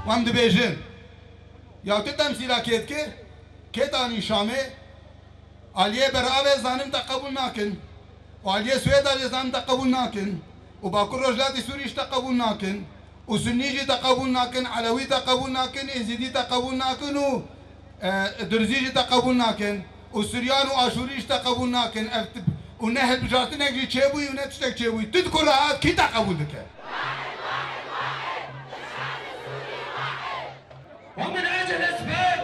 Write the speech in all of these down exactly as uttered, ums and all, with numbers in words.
Wan dibêjin, ya tu temsîla kê dike? Kê tanî Şamê? Aliyê Beravê zanim te qebûl nakin. Û aliyê Swêda jî zanim te qebûl nakin. Û Bakur Rojhilatê Sûrî jî te qebûl nakin. Û Sunnî jî te qebûl nakin, Elewî te qebûl nakin, Êzîdî te qebûl nakin û, e, Durzî jî te qebûl nakin. Û Suryan û Aşûrî jî te qebûl nakin. Ev tip, û ne hilbijartinek jî çêbûyî û ne tiştek çêbûyî. Tu diku rahat kî te qebûl dike? ومن أجل إثبات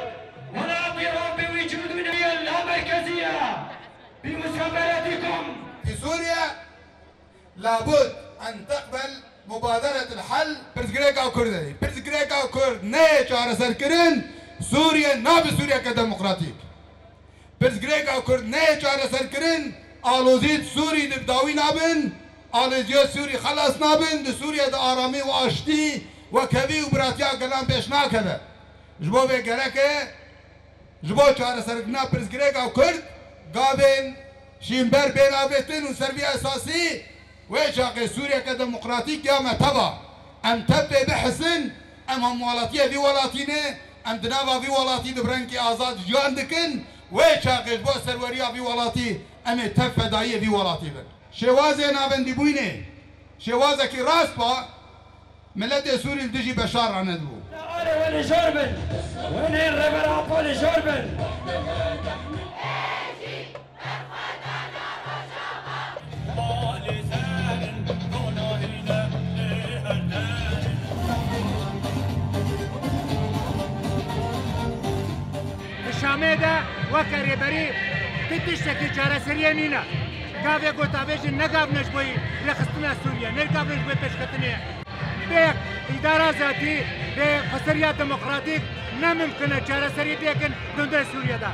مناطرة بوجودنا اللامركزية بمساندتكم. في سوريا لابد أن تقبل مبادرة الحل. Pirsgirêka Kurd e. Pirsgirêka Kurd neyê çareserkirin, Sûriye nabe Sûriyeke demokratîk. Pirsgirêka Kurd neyê çareserkirin, alozî di Sûrî di dawî nabin, aloziyê Sûrî xelas nabin, di Sûriye de aramî û aştî, wekhevî û biratiya gelan pêş nakeve. Ji bo vê gerek e, ji bo çareserkirina pirsgirêka Kurd, gavên şînber bên avêtin û ser vî esasî Wê çaxê Sûriyeke demokratîk ya me teva. Em tev vê bihisin, em hemwelatiyê vî welatî ne, em di nava vî welatî de bi rengekî azad jiyan dikin, wê çaxê ji bo serweriya vî welatî em ê tev fedayiyê vî welatî bin. Şêwazê navendîbûyînê, şêwazekî rast ba, miletê Sûrî li dijî Beşar ranedibû. Alê we li jor bin, wenên Rêber Apo li jor bin. Di Şamê de weke rêberî ti tiştekî çareseriyê nîne. Gavê gotavêjin ne gavne ji bo rêxistina Sûriye, ne gavne ji bo pêşketinê ye. Bê îdara zatî, bê xweseriya demokratîk ne mimkin e çareserî bêkin di hundirê Sûriye de.